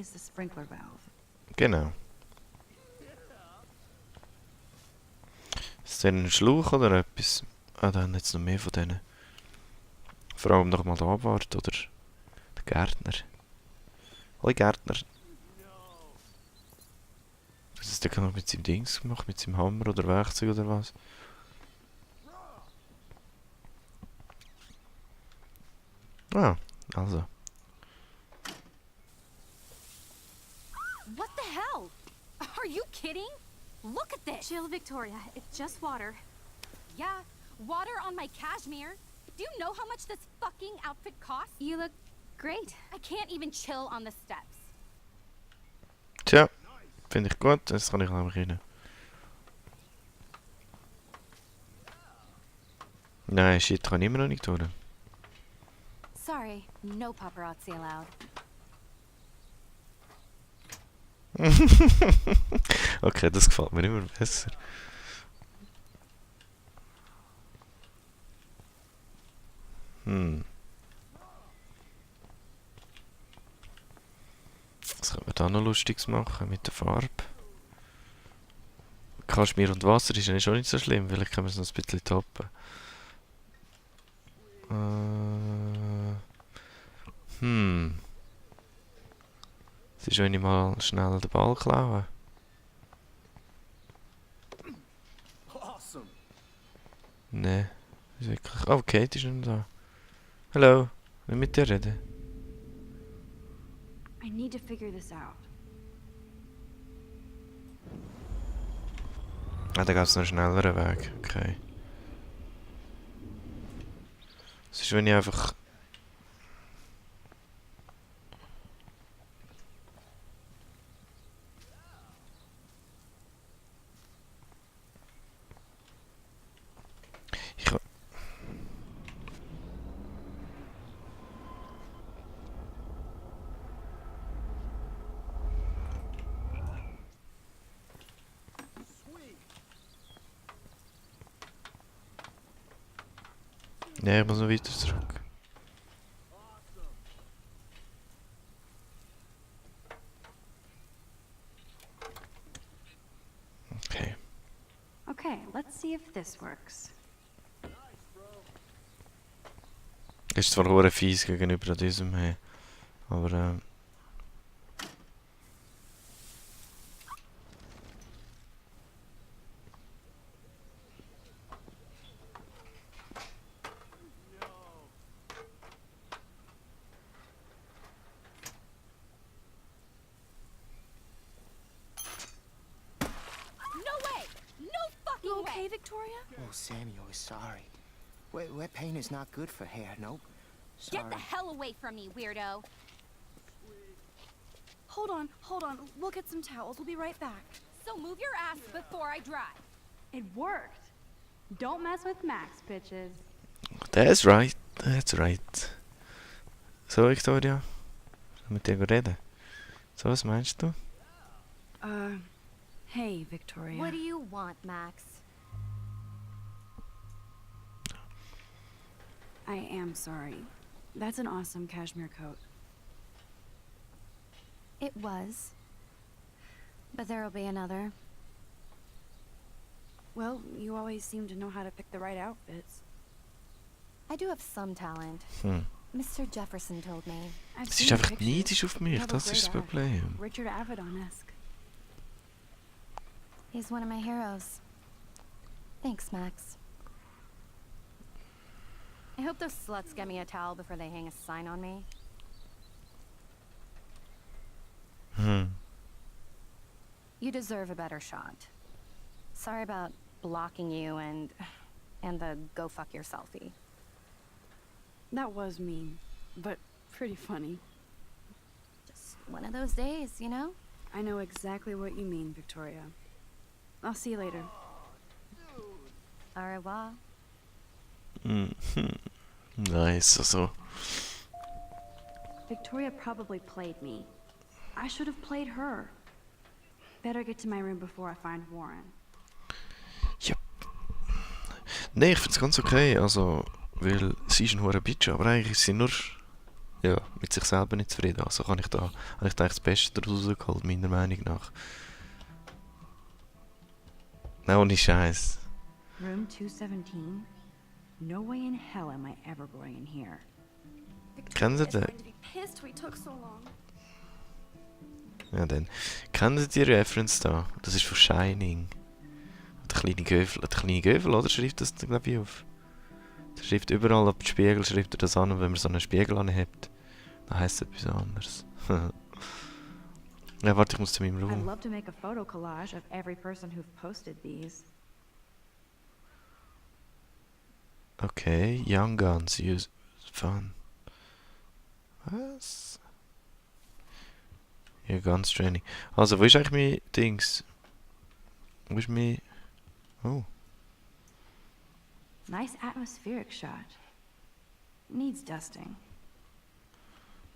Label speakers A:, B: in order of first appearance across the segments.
A: is the sprinkler valve.
B: Genau. Ist das ein Schlauch oder etwas? Ah, da haben jetzt noch mehr von denen. Vor allem noch mal der Abwart oder der Gärtner. Hoi Gärtner. Was ist der noch mit seinem Dings gemacht? Mit seinem Hammer oder Werkzeug oder was? Ah, also.
C: What the hell? Are you kidding? Look at this.
D: Chill, Victoria. It's just water.
C: Yeah, water on my cashmere. Do you know how much this fucking outfit costs?
D: You look great.
C: I can't even chill on the steps.
B: Tja, finde ich gut. Das kann ich nämlich rein. Nein, shit, kann ich immer noch nicht tun.
C: Sorry, no paparazzi allowed.
B: Okay, das gefällt mir immer besser. Was können wir da noch Lustiges machen mit der Farbe? Kaschmir und Wasser ist ja schon nicht so schlimm, vielleicht können wir es noch ein bisschen toppen. Es ist, wenn ich mal schnell den Ball klaue. Nee, ist wirklich... Oh, Kate ist nicht da. Hallo, will mit dir reden?
A: I need to figure this out.
B: Ah, da gab es noch einen schnelleren Weg, okay. Es ist, wenn ich einfach... Ja, ich muss noch weiter zurück. Okay.
A: Okay, let's see if this works.
B: Ist zwar hure fies gegenüber diesem hier, aber
D: You okay, Victoria?
E: Oh, Samuel is sorry. Wet paint is not good for hair, nope. Sorry.
C: Get the hell away from me, weirdo.
D: Hold on. We'll get some towels. We'll be right back.
C: So move your ass before I dry.
A: It worked. Don't mess with Max, bitches.
B: that's right, that's right. So, Victoria? Mit dir reden? So, was meinst du?
A: Hey, Victoria.
C: What do you want, Max?
A: I am sorry. That's an awesome cashmere coat.
C: It was. But there'll be another.
A: Well, you always seem to know how to pick the right outfits.
C: I do have some talent. Mr. Jefferson told me.
B: Sie ist einfach neidisch auf mich, das ist das Problem.
A: Richard Avedon-esque.
C: He's one of my heroes. Thanks, Max. I hope those sluts get me a towel before they hang a sign on me. You deserve a better shot. Sorry about blocking you and the go fuck your selfie.
A: That was mean, but pretty funny.
C: Just one of those days, you know?
A: I know exactly what you mean, Victoria. I'll see you later.
C: Au revoir.
B: Nice, also.
A: Victoria probably played me. I should have played her. Better get to my room before I find Warren.
B: Ja. Nee, ich find's ganz okay, also, weil sie ist ein hoher Bitch, aber eigentlich ist sie nur ja, mit sich selber nicht zufrieden. Also habe ich da eigentlich das Beste daraus rausgeholt, meiner Meinung nach. Nein, ohne Scheiß.
A: Room 217? No way in hell am I ever going in here.
B: Kennen Sie
D: Victoria's
B: den?
D: going to be pissed we took so long.
B: Ja, dann. Kennen Sie die Reference da? Das ist von Shining. Der kleine Göffel, oder? Schreibt das, glaube ich, auf. Der schreibt überall auf den Spiegel, schreibt er das an, und wenn man so einen Spiegel anhebt, dann heisst es etwas anderes. Ja, warte, ich muss zu meinem
A: I'd
B: Raum.
A: love to make a photo collage of every person who've posted these.
B: Okay, Young Guns, use fun. Was? Ja, Guns Training. Also, wo ist eigentlich mein Dings? Wo ist mein... Oh.
A: Nice atmospheric shot. Needs dusting.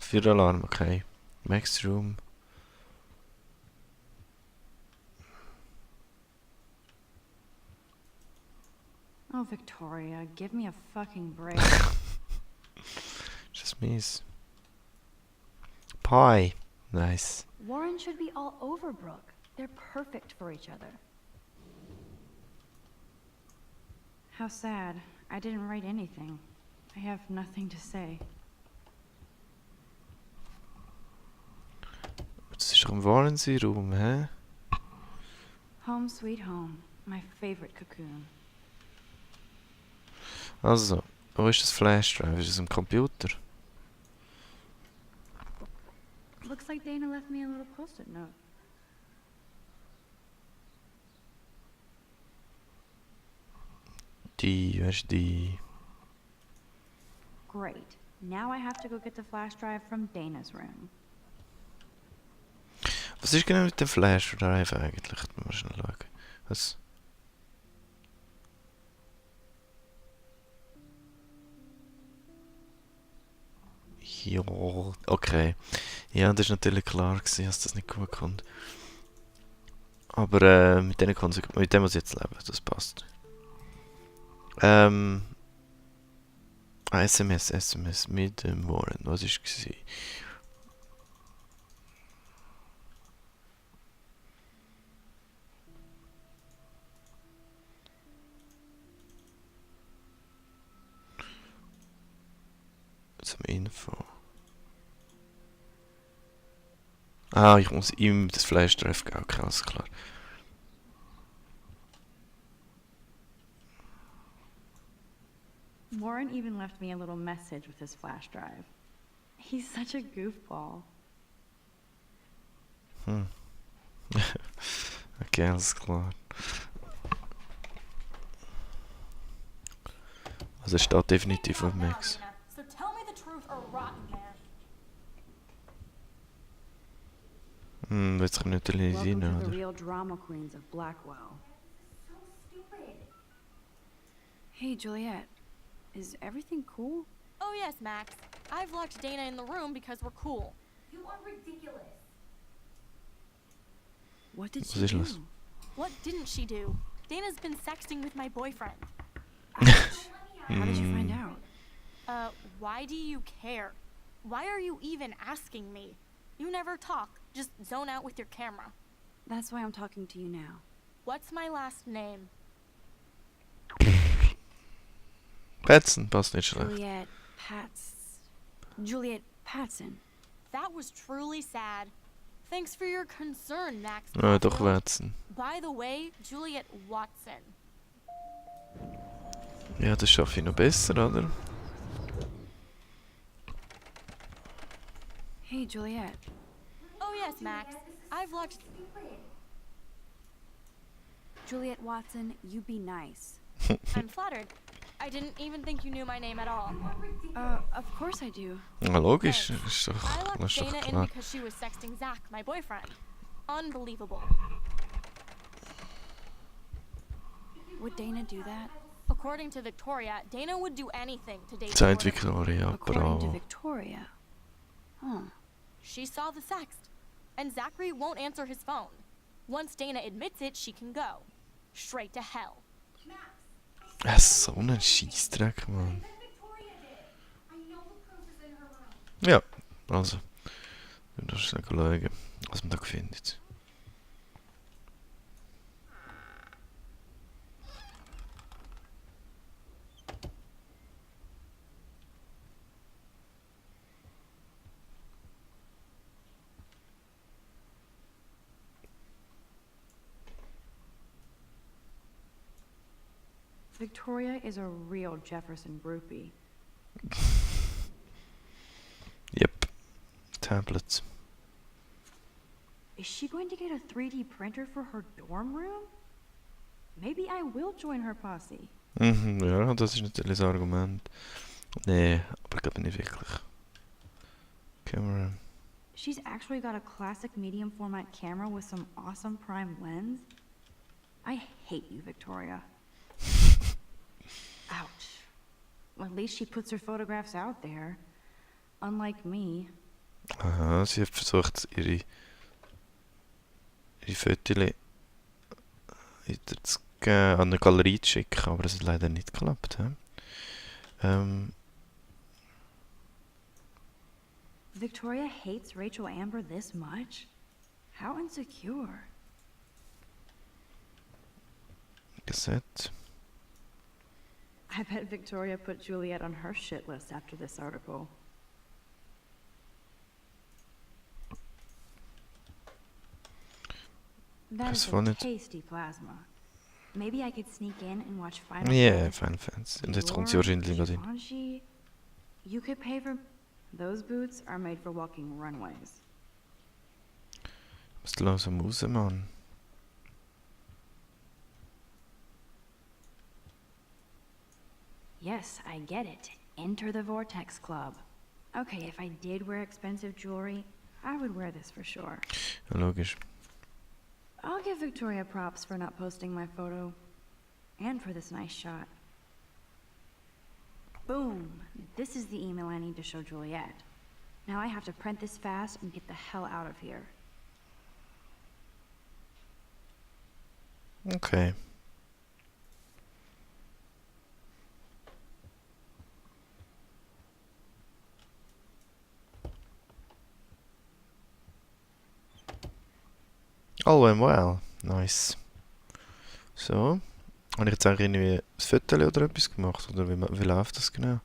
B: Feueralarm, okay. Max Room.
A: Oh, Victoria, give me a fucking break.
B: Just mies. Pie. Nice.
A: Warren should be all over Brooke. They're perfect for each other. How sad. I didn't write anything. I have nothing to say.
B: Das ist doch im Warren-Raum, hä?
A: Home sweet home. My favorite cocoon.
B: Also, wo ist das Flash-Drive? Ist es im Computer?
A: Looks like Dana left me a little post-it note.
B: Die, wer ist die?
A: Great. Now I have to go get the flash drive from Dana's room.
B: Was ist genau mit dem Flash-Drive eigentlich? Mal schnell schauen. Was? Ja, okay. Ja, das ist natürlich klar gewesen, dass das nicht gut kommt. Aber mit dem muss ich jetzt leben, das passt. SMS mit dem Warren, was ist gewesen? Zum Info. Ah, ich muss ihm das Fleisch treffen, okay, alles klar.
A: Warren even left me a little message with his flash drive. He's such a goofball.
B: Okay, alles klar. Also es steht definitiv auf Max.
D: So tell me the truth or rotten man.
B: Jetzt kann ich natürlich
A: Welcome
B: rein,
A: to the
B: oder?
A: real drama queens of Blackwell.
D: So stupid.
A: Hey, Juliet. Is everything cool?
D: Oh yes, Max. I've locked Dana in the room because we're cool.
C: You are ridiculous.
A: What did
B: Was
A: she
B: ist
A: do?
B: los?
D: What didn't she do? Dana's been sexting with my boyfriend.
A: How did you find out?
D: Why do you care? Why are you even asking me? You never talk, just zone out with your camera.
A: That's why I'm talking to you now.
D: What's my last name?
B: Petzen, passt nicht schlecht.
A: Juliet Patson.
D: That was truly sad. Thanks for your concern, Max.
B: Ah, doch
D: Caulfield.
B: Wetzen.
D: By the way, Juliet Watson.
B: Ja, das schaffe ich noch besser, oder?
A: Hey, Juliet.
D: Oh yes, Max. I've locked.
A: Juliet Watson, you be nice.
D: I'm flattered. I didn't even think you knew my name at all.
A: Of course I do.
B: Ja, logisch,
D: Thanks.
B: ist
D: I
B: doch,
D: locked
B: das ist doch
D: Dana in
B: klar.
D: because she was sexting Zach, my boyfriend. Unbelievable.
A: Would Dana do that?
D: According to Victoria, Dana would do anything to date
B: Saint
D: Jordan.
B: Victoria,
A: According to
B: bravo.
A: Victoria. Huh.
D: She saw the sext, and Zachary won't answer his phone. Once Dana admits it, she can go. Straight to hell.
B: So ein Scheissdreck, Mann. Ja, also. Du darfst schnell schauen, was man da findet.
A: Victoria is a real Jefferson groupie.
B: Yep. Tablets.
A: Is she going to get a 3D printer for her dorm room? Maybe I will join her posse.
B: Mhm, ja, das ist natürlich das Argument. Nee, aber ich glaube nicht wirklich. Camera.
A: She's actually got a classic medium format camera with some awesome prime lens. I hate you, Victoria. Ouch. Well, at least she puts her photographs out there. Unlike me.
B: Aha, sie hat versucht, ihre Fotos an eine Galerie zu schicken, aber es hat leider nicht geklappt.
A: Victoria hates Rachel Amber this much? How insecure.
B: Gesetzt.
A: I bet Victoria put Juliet on her shit list after this article. That is a tasty plasma. Maybe I could sneak in and watch Final
B: Yeah,
A: Fantasy.
B: Final Fantasy. Und jetzt kommt sie wahrscheinlich gerade hin.
A: Givenchy? You could pay for... Those boots are made for walking runways.
B: Was langsam raus, Mann.
A: Yes, I get it. Enter the Vortex Club. Okay, if I did wear expensive jewelry, I would wear this for sure.
B: Ja, logisch.
A: I'll give Victoria props for not posting my photo. And for this nice shot. Boom! This is the email I need to show Juliet. Now I have to print this fast and get the hell out of here.
B: Okay. All went well. Nice. So. Habe ich jetzt eigentlich irgendwie ein Foto oder etwas gemacht? Oder wie läuft das genau?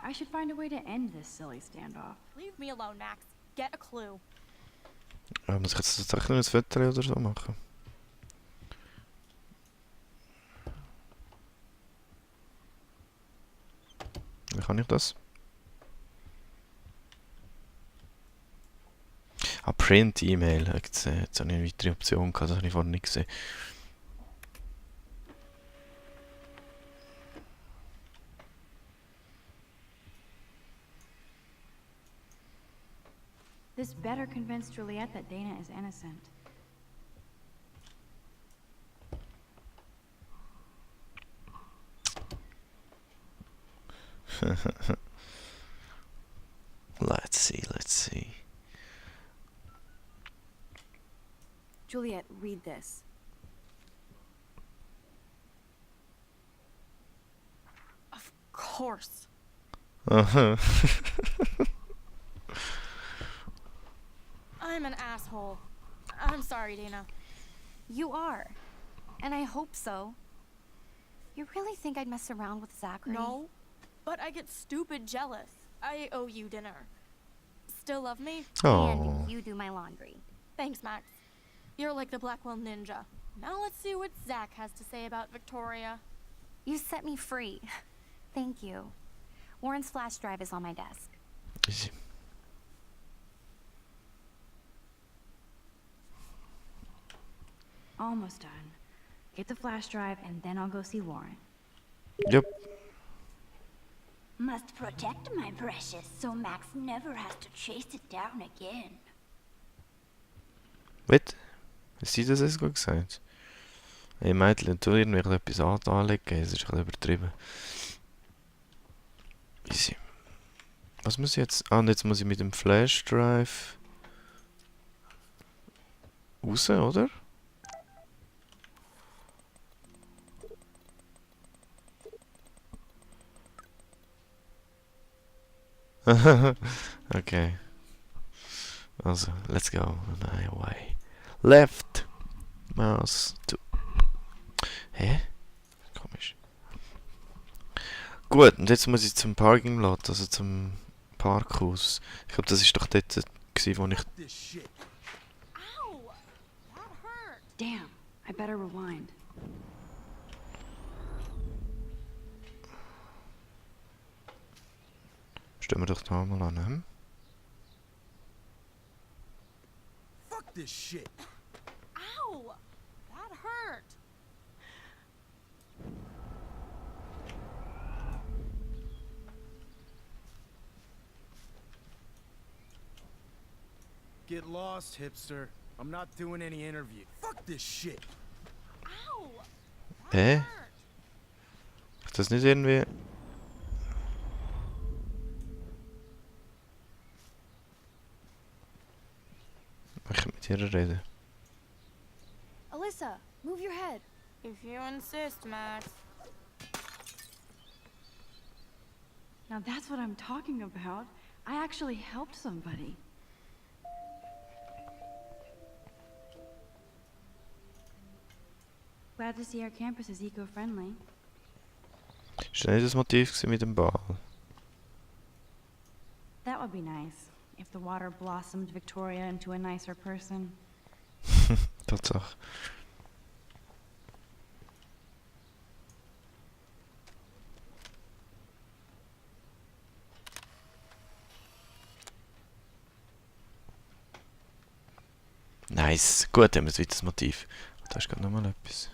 A: I should find a way to end this silly standoff.
D: Leave me alone, Max. Get a clue.
B: Muss ich jetzt tatsächlich noch ein Foto oder so machen? Wie kann ich das? Ah, Print E-Mail. Jetzt habe ich eine weitere Option gehabt, das habe ich vorhin nicht gesehen.
A: This better convince Juliet that Dana is innocent.
B: Let's see.
A: Juliet, read this.
D: Of course.
B: Uh-huh.
D: I'm an asshole. I'm sorry, Dana.
C: You are. And I hope so. You really think I'd mess around with Zachary?
D: No, but I get stupid jealous. I owe you dinner. Still love me?
B: Oh.
C: And you do my laundry.
D: Thanks, Max. You're like the Blackwell Ninja. Now let's see what Zach has to say about Victoria.
C: You set me free. Thank you. Warren's flash drive is on my desk.
B: Easy.
A: Almost done. Get the flash drive and then I'll go see Warren.
B: Yep.
F: Must protect my precious so Max never has to chase it down again.
B: Was? Hast du das jetzt gut gesagt? Hey Mädchen, tu irgendwie etwas anlegen, es ist ein bisschen übertrieben. Easy. Was muss ich jetzt? Ah, und jetzt muss ich mit dem Flash Drive raus, oder? Okay. Also, let's go. Nein, away. Left. Mouse. To. Hä? Komisch. Gut, und jetzt muss ich zum Parking Lot, also zum Parkhaus. Ich glaube, das ist doch dort, wo ich...
D: Ow! That hurt.
A: Damn, I better rewind.
B: Stellen wir doch da mal an, hm?
G: Fuck this shit.
D: Ow! That hurt.
G: Get lost, hipster. I'm not doing any interview. Fuck this shit.
D: Ow!
B: Hä?
D: Hurt.
B: Ist das nicht irgendwie... Ich kann mit ihr reden.
C: Alyssa, move your head.
D: If you insist, Max.
A: Now that's what I'm talking about. I actually helped somebody. Glad to see our campus is eco-friendly.
B: Ist das nicht das Motiv gewesen mit dem Ball?
A: That would be nice, if the water blossomed Victoria into a nicer person.
B: Tatsache. Nice. Gut, haben wir ein weiteres Motiv. Da ist gerade nochmal etwas.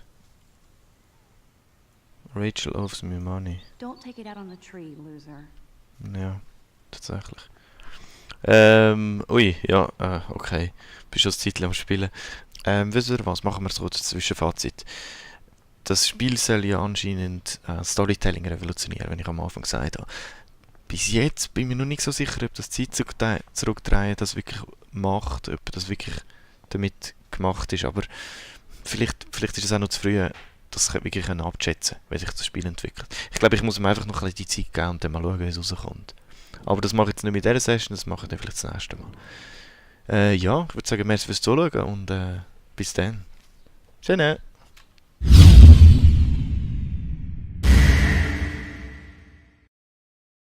B: Rachel owes me money.
A: Don't take it out on the tree, loser.
B: Ja, tatsächlich. Ui, ja, okay. Bist schon ein Zeitchen am Spielen. Wisst ihr was? Machen wir so das Zwischenfazit. Das Spiel soll ja anscheinend Storytelling revolutionieren, wenn ich am Anfang gesagt habe. Bis jetzt bin ich mir noch nicht so sicher, ob das Zeit zurückdrehen das wirklich macht, ob das wirklich damit gemacht ist, aber vielleicht ist es auch noch zu früh, das wirklich abschätzen, wie sich das Spiel entwickelt. Ich glaube, ich muss mir einfach noch ein bisschen die Zeit geben und dann mal schauen, wie es rauskommt. Aber das mache ich jetzt nicht mit dieser Session, das mache ich dann vielleicht das nächste Mal. Ja, ich würde sagen, merci fürs Zuschauen und bis dann. Schöne!